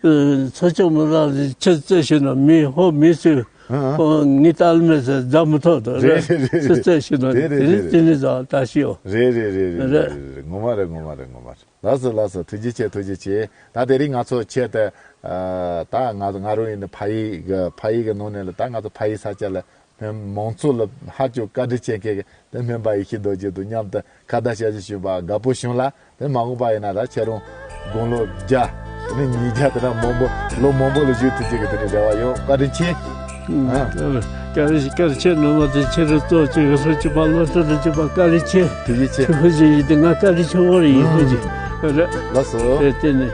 ཚོ་ཆུང་མི་ལ་ཆེ་ཚེ་ཤི་ན་མི་ཧོ་མི་སུ། ཨང་། ངི་ཏལ་མེ་སེ་རྫ་མི་ཐོག་ཏུ་རེད། རེད་རེད་རེད། ཚེ་ཚེ་ཤི་ན་དེ་རེད་དེ་རེད་དེ་རེད། ནི་ཟ་ད་ཤི་ཡོ། རེད་རེད་རེད་རེད། ངོ་མ་རེད་ངོ་མ་རེད་ངོ་མ་རེད། ལགས་སོ་ལགས་སོ། ཐུགས་རྗེ་ཆེ་ཐུགས་རྗེ་ཆེ། ད་དེ་རིང་ང་ཚོ་ཆེད་དུ་ད་ང་ང་རང་ཡིན་ན་ཕ་ཡི་གི་ཕ་ཡི་གི་ནང་ནས་ལ་ད་ང་ཚོ་ཕ་ཡི་ས་ཆ་ལ། སྨན་མང་ཚོགས་ལ་ཧ་ཅང་བཀའ་དྲིན་ཆེ་མཁན་གྱི་དེ་སྨན་པ་ཡེ་ཤེས་རྡོ་རྗེ་དང་མཉམ་དུ་ཁ་བརྡ་བྱ་རྒྱུ་བྱུང་བ་དགའ་པོ་བྱུང་ལ། དེ་མ་འོངས་པ་ཡིན་ན་ད་ཁྱེད་རང་དགུང་ལོ་བརྒྱ་དེ་ནས་ཉིས་བརྒྱ་དེ་འདྲ་མང་པོ་ལོ་མང་པོ་ལ་བཞུགས་ཐུབ་ཀྱི་གི་དེ་འདྲའི་རེ་བ་ཡོད། བཀའ་དྲིན་ཆེ། ཨ། བཀའ་དྲིན་བཀའ་དྲིན་ཆེ། ནུ་མ་དེ་ཁྱེད་རང་གཙོ་ཆེ་གི་སོ་ཅི་པ་ལོ་ཏོ་དེ་ཅི་པ་བཀའ་དྲིན་ཆེ། ཐུགས་རྗེ་ཆེ། ཁྱེད་ཧུ་ཅི་ཡི་དེ་ང་བཀའ་དྲིན་ཆེ་བོ་རེད་ཡིན་ཧུ་ཅི། རེད། ལགས་སོ། དེ་དེ་ནས།